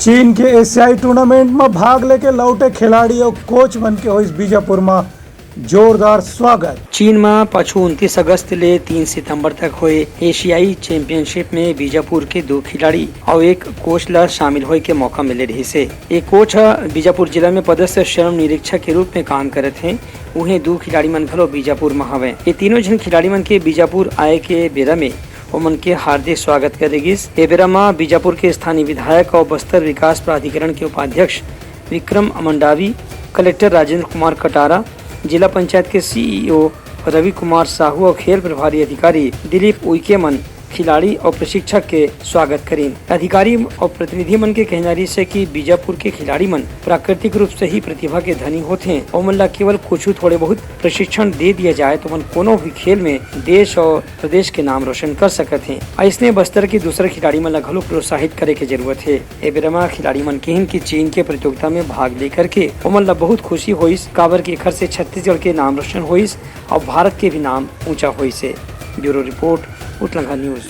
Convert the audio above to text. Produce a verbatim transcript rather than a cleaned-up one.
चीन के एशियाई टूर्नामेंट म भाग लेके लौटे खिलाड़ी अउ कोच मन के होइस बीजापुर म जोरदार स्वागत। चीन म पाछू उनतीस अगस्त ले तीन सितंबर तक होए एशियाई चैंपियनशिप में बीजापुर के दो खिलाड़ी अउ एक कोच ल शामिल होए के मौका मिले रहिस हे। ये कोच ह बीजापुर जिला में पदस्थ श्रम निरीक्षक के रूप में काम करत हे। उहें दू खिलाड़ी मन घलो बीजापुर म हवय। ये तीनों झन खिलाड़ी मन के बीजापुर आए के बेरा में ओमन के हार्दिक स्वागत करे गिस। ए बेरा म बीजापुर के स्थानीय विधायक अउ बस्तर विकास प्राधिकरण के उपाध्यक्ष विक्रम मंडावी, कलेक्टर राजेंद्र कुमार कटारा, जिला पंचायत के सीईओ रवि कुमार साहू अउ खेल प्रभारी अधिकारी दिलीप उइके मन खिलाड़ी अउ प्रशिक्षक के स्वागत करीन। अधिकारी अउ प्रतिनिधि मन के कहना रिहिस हे कि बीजापुर के खिलाड़ी मन प्राकृतिक रूप से ही प्रतिभा के धनी होथे। ओमन ला केवल कुछ थोड़े बहुत प्रशिक्षण दे दिया जाए, तो ओमन कोनो भी खेल में देश अउ प्रदेश के नाम रोशन कर सकत हे। अइसने बस्तर के दूसरा खिलाड़ी मन ला घलो प्रोत्साहित करे के जरूरत हे। ए बेरा म खिलाड़ी मन किहिन कि चीन के प्रतियोगिता में भाग लेकर के ओमन ला बहुत खुशी होइस, काबर कि एखर से छत्तीसगढ़ के नाम रोशन होइस अउ भारत के भी नाम ऊंचा होइस हे। Bureau report, Utlangha news.